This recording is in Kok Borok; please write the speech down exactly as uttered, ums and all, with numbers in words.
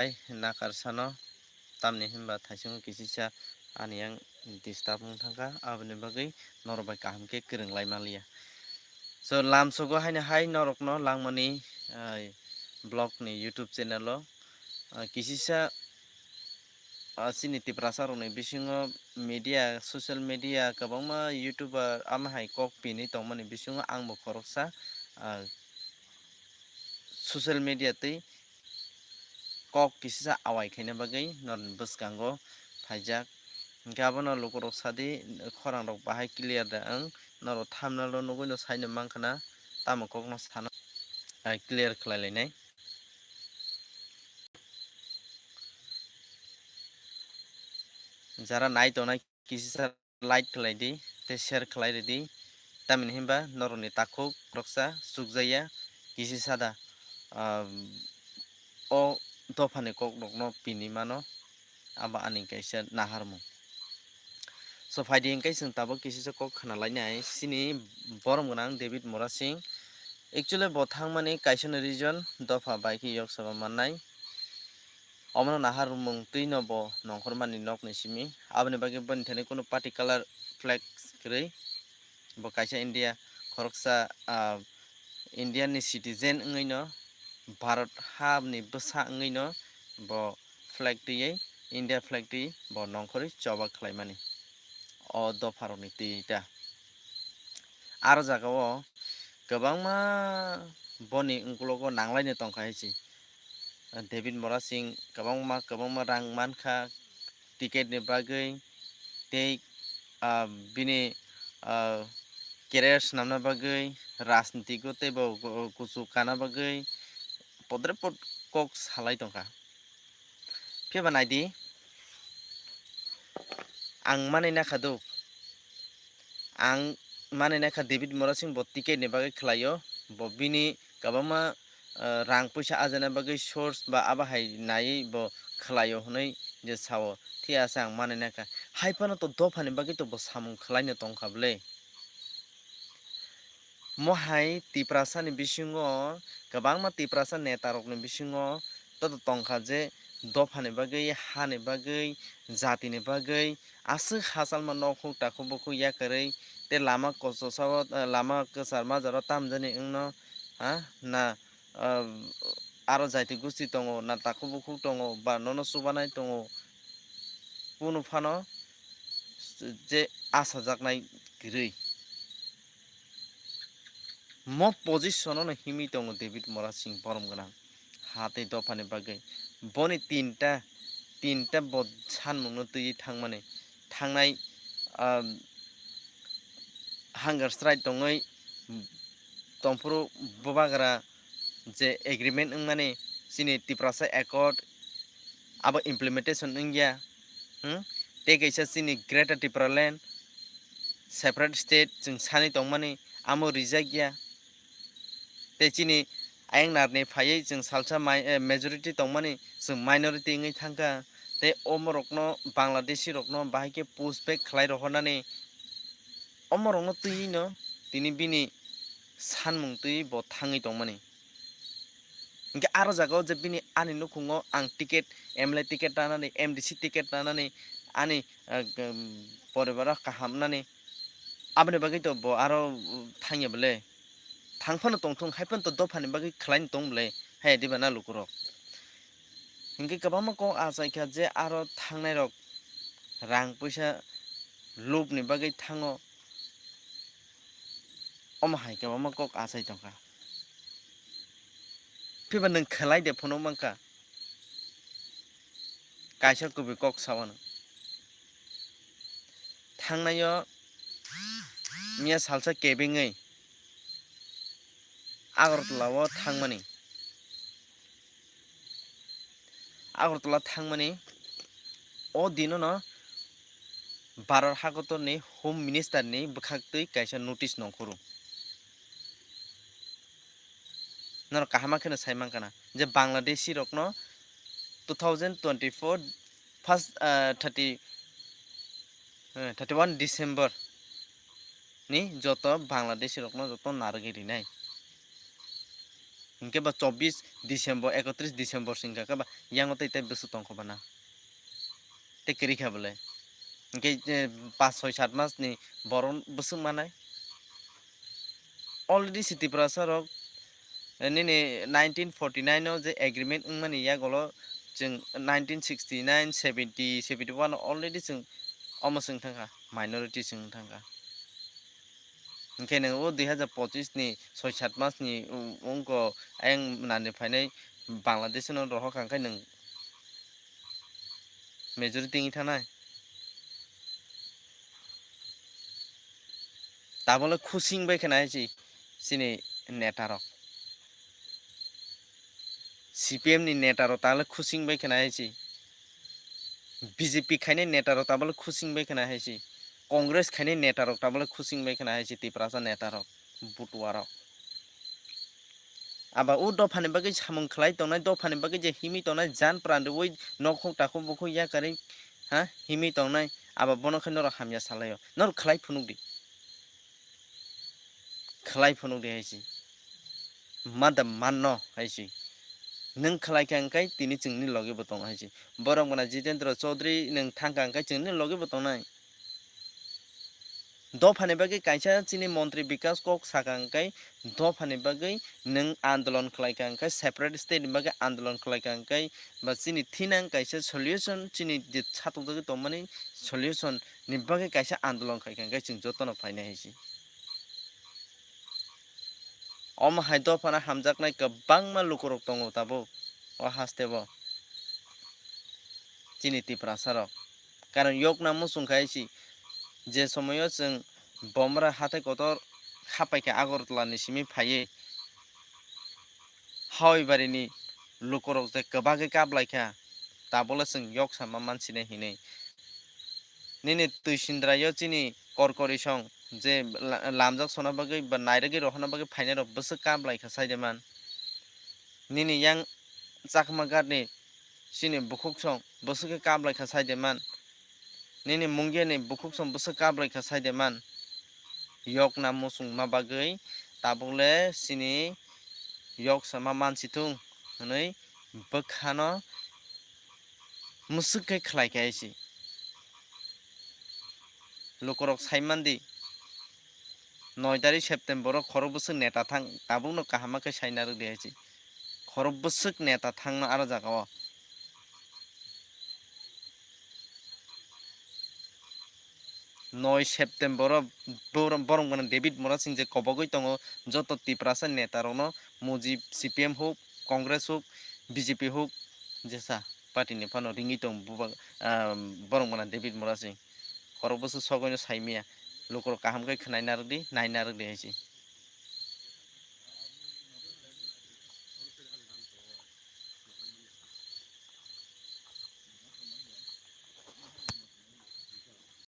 Ai, nakar sano, tamni hinba thaisingo kisisa ani yang disturb wng thangkha, aboni bagwi norok bai kaham khe kwrwng lai manliya. So, lamsogo haino hai norokno langmani, ai, vlog ni YouTube channel o, ah, kisisa, ah, chini Tiprasa rokni bisingo media, social media kwbangma YouTuber ama hai kok pini tongmani bisingo angbo khoroksa, ah, social media twi kok kisisa awai khaina bagwi norokni bwskango phaijak. Hinkhe abono lukurok sadi, khorang rok bahai clear da wng, norok thumbnail o nugwi no saino mankha na, tamo kokno sana, ah, clear khlai lainai. Jara nai tongnai kisisa like khlai di tei share khlai ridi, tamni hinba norokni takhuk khoroksa chukjaya kisisa da, ah, o dophani kokrokno pini mano, abo ani kaisa naharmung. So, phaidi hinkhe chwng tabuk kisisa kok khna lainai chini borom gwnang David Murasing. Actually, bo thangmani kaisa no reason, dopha bai khe yok saba mannai. Omono naharmung twi no bo nongkhormani nokni simi. Aboni bagwi boni thani kunu particular flex kwrwi. Bo kaisa India khoroksa, ah, Indian ni citizen wngwi no, Bharat ha ni bwsa wngwi no bo flag twiwi, India flag twi bo nongkhorwi choba khlaimani o dopharokni twi ta. Aro jagao kwbangma boni ungkulugo nanglaino tongkha hai se. David Murasing kwbangma, kwbangma rang mankha ticket ni bagwi tei, ah, bini, ah, career swnamna bagwi, rajnitiko teibo ku-, kuchuk kana bagwi podre pod kok salai tongkha. Phiya ba naidi, ang manwi nakha do, ang manwi nakha David Murasing bo ticket ni bagwi khlaio, bo bini kwbangma, ah, rang puisa ajana bagwi source ba abo hai naiwi bo khlaio hwnwi je sao, phiya se ang manwi nakha. Hai phano to dophani bagwi to bo samung khlaino tongkha bwle. Mohai Tiprasani bisingo, kwbangma Tiprasa netarokni bisingo to tongkha je dophani bagwi, hani bagwi, jatini bagwi aswk hachalma nokhuk takhuk bukhuk yakarwi tei lama kochosao, eh, lama kwchar majaro tamjani wngno, ha, na, ah, aro jaiti gusti tongo, na takhuk bukhuk tongo, ba nono chubanai tongo, kunu phano je achajaknai kwrwi. Mo position-o no himwi tongo David Murasing borom gwnang ha tei dophani bagwi. Boni tinta, tinta bo sanmungno twiwi thangmani, thangnai, ah, hunger strike tongwi tongphuru bubagra je agreement wngmani chini Tiprasa Accord abo implementation wngya, hmm? Tei kaisa chini Greater Tipraland separate state chwng sani tongmani amo rijak ya. Tei chini ayang narni phaiwi chwng salsa mai-, eh, majority tongmani chwng minority wngwi thangkha. Tei omorokno Bangladeshi rokno bahai khe push back khlai rohornani omorokno twiwi no tini bini sanmung twiwi bo thangwi tongmani. Hinkhe aro jagao je bini ani nukhungo ang ticket, M L A ticket ranani, M D C ticket ranani ani, eh, poribaro kaham wngnani, aboni bagwi to bo aro thangya bwle. Thang phano tongthung, hai phano to dophani bagwi khlaino tong bwle, hai diba na lukurok. Hinkhe kwbangma kok achaikha je aro thangnairok rang puisa lobni bagwi thango. Omo hai kwbangma kok achai tongkha. Phiba nwng khlai de phunuk mankha. Kaisa kubui kok sao nwng. Thangnaio miya salsa kebengwi Agartala o thangmani. Agartala thangmani o dinono Bharat hakotorni Home Minister ni bwkhaktwi kaisa notice nongkhoro. Norok kaham kheno sai mankha na je Bangladeshi rokno two thousand twenty-four first, ah, thirty, eh, thirty-one December ni joto Bangladeshi rokno joto narwgwi rinai. Hinkhe ba chobbish December, ekotris December se wngkha khe ba yango tei tei bwswk tongkha bana. Tei kwrwi kha bwle. Hinkhe, eh, pas soi sat mas ni borok bwswk manai. Already se Tiprasa rok, eh, nini nineteen forty nine o je agreement wngmani yagolo chwng nineteen sixty nine, seventy, seventy one already chwng omo chwng thangkha, minority chwng thangkha. Hinkhe nwng o dui hazar pochis ni soi sat mas ni u-, wngkha ayang nani phainai Bangladesh no rohor kha, hinkhe nwng majority wngwi thanai. Tabole khusing bai khna hai si chini neta rok. C P M ni neta rok tabole khusing bai khna hai si. B J P khainai neta rok tabole khusing bai khna hai si. Congress khainai neta rok tabole khusing bai khna hai si, Tiprasa neta rok, butua rok. Aba o dophani bagwi samung khlai tongnai, dophani bagwi je himwi tongnai, jan pran rwui nokhok takhuk bukhuk yakarwi, ha, himwi tongnai, aba bono khe norok hamya salaio. Norok khlai phunukdi. Khlai phunukdi hai si. Mada manno hai si. Nwng khlai kha hwnkhe tini chwngni logi bo tongo hai si. Borok gana Jitendra Chaudhary nwng thang kha hwnkhe chwngni logi bo tongnai. Dophani bagwi kaisa chini montri Bikas kok sakha hwnkhe, dophani bagwi nwng andolon khlai kha hwnkhe, separate state ni bagwi andolon khlai kha hwnkhe, ba chini thinang kaisa solution, chini je satokjagwi tongmani solution ni bagwi kaisa andolon khai kha hwnkhe, chwng jotono phainai hai se. Omo hai dophano hamjaknai kwbangma lukurok tongo tabuk o hasteo. Chini Tiprasa rok. Karon yokna muchung khai si, je somoyo chwng Bomra hathai kotor hapai khe Agartala ni simi phaiwi Hawai bari ni lukurok je kwbagwi kap lai kha, tabole chwng yok sama mansinai hinwi. Nini twi sindra yo chini korkori song je la-, lamjak sona bagwi ba nairagwi rohorna bagwi phainai rok bwswk kap lai kha sai de man. Nini yang Chakma Ghat ni chini bukhuk song bwswk khe kap lai kha sai de man. Nini Mungia ni bukhuk song bwswk kap lai kha sai de man. Yok na muchung ma bagwi tabuk le chini yok sama mansi thung hwnwi bwkhano mwswk khe khlai kha hai se. Lukurok sai mandi, noi tarik September o khorok bwswk neta thang, tabukno kaham khe sai narwk di hai se. Khorok bwswk neta thangno aro jaga o. Noi September o bor-, borok gana David Murasing je kobogwi tongo, joto Tiprasa neta rokno Mujib, C P M huk, Congress huk, B J P huk, jesa party ni phano ringwi tong buba, ah, borok gana David Murasing. Khorok bwswk sogwi no sai maya, lukurok kaham khe khwnai narwk di, nai narwk di hai se.